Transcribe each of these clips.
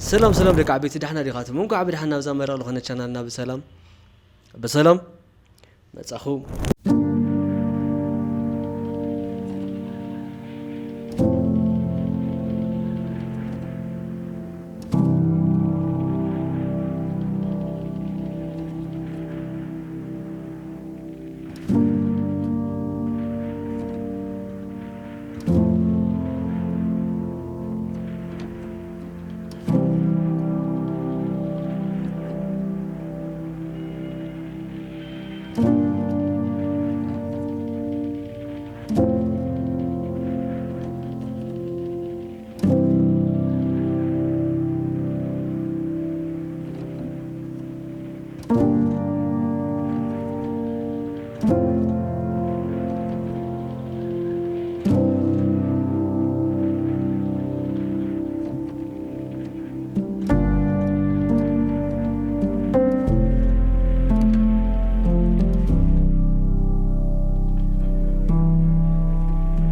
ሰላም ሰላም ደቂ ዓበይቲ፣ ዳሕና ዲኻትም? እንኳዕ ብዳሕና ናብዛ መረቕ ዝኾነ ቻናልና ብሰላም ብሰላም መጻኹም።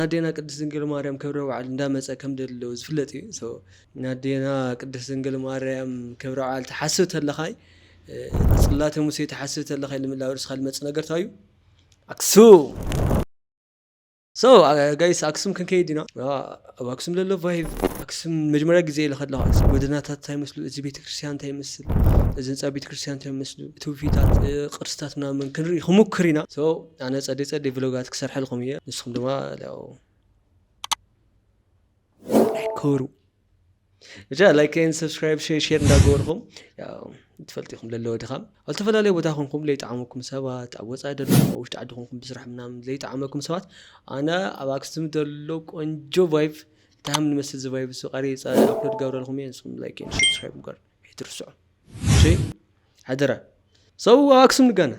ኣዴና ቅድስት ድንግል ማርያም ክብረ በዓል እንዳመጸ ከም ደሎ ዝፍለጥ እዩ። So፣ ናዴና ቅድስት ድንግል ማርያም ክብረ በዓል ትሓስብ ተለኻይ፣ እ፣ ጽላተ ሙሴ ትሓስብ ተለኻይ ልምላው ርእስኻ ልመጽእ ነገር እንታይ እዩ? ኣክሱም። So፣ አ፣ ጋይስ፣ ኣክሱም ክንከይድ ኢና። አ፣ ኣብ ኣክሱም ለሎ ቫይብ፣ ኣክሱም መጀመርያ ግዜ ኢለ ከለኹ፣ ኣክሱም ጎደናታት እንታይ ይመስሉ፣ እዚ ቤተክርስትያን እንታይ ይመስል፣ እዚ ህንፃ ቤተክርስትያን እንታይ ይመስሉ፣ ትውፊታት፣ እ፣ ቅርስታት ምናምን ክንርኢ ክሙክር ኢና። So፣ ኣነ ጸደይ ጸደይ ቭሎጋት ክሰርሐልኩም እየ። ንስኹም ድማ ያው ላይክ ኮሩ። ብቻ ላይክ ኤንድ ሰብስክራይብ፣ ሼር፣ ሼር እንዳገበርኩም፣ ያው ትፈልጡ ኢኹም ለለዎ ድኻም። ኣብ ዝተፈላለዩ ቦታ ኮንኩም ለይጠዓመኩም ሰባት፣ ኣብ ወጻኢ ደለኹም፣ ኣብ ውሽጢ ዓዲ ኮንኩም ብስራሕ ምናምን ለይጠዓመኩም ሰባት፣ ኣነ ኣብ ኣክሱም ዘሎ ቆንጆ ቫይብ፣ እንታይ ከም ዝመስል እዚ ቫይብ እሱ ቀሪጸ ኣፕሎድ ገብረልኩም እየ። ንስኹም ላይክ ኤንድ ሰብስክራይብ ምግባር ኣይትርስዑ። እሺ? ሓደራ። So፣ ኣብ ኣክሱም ንጋነ።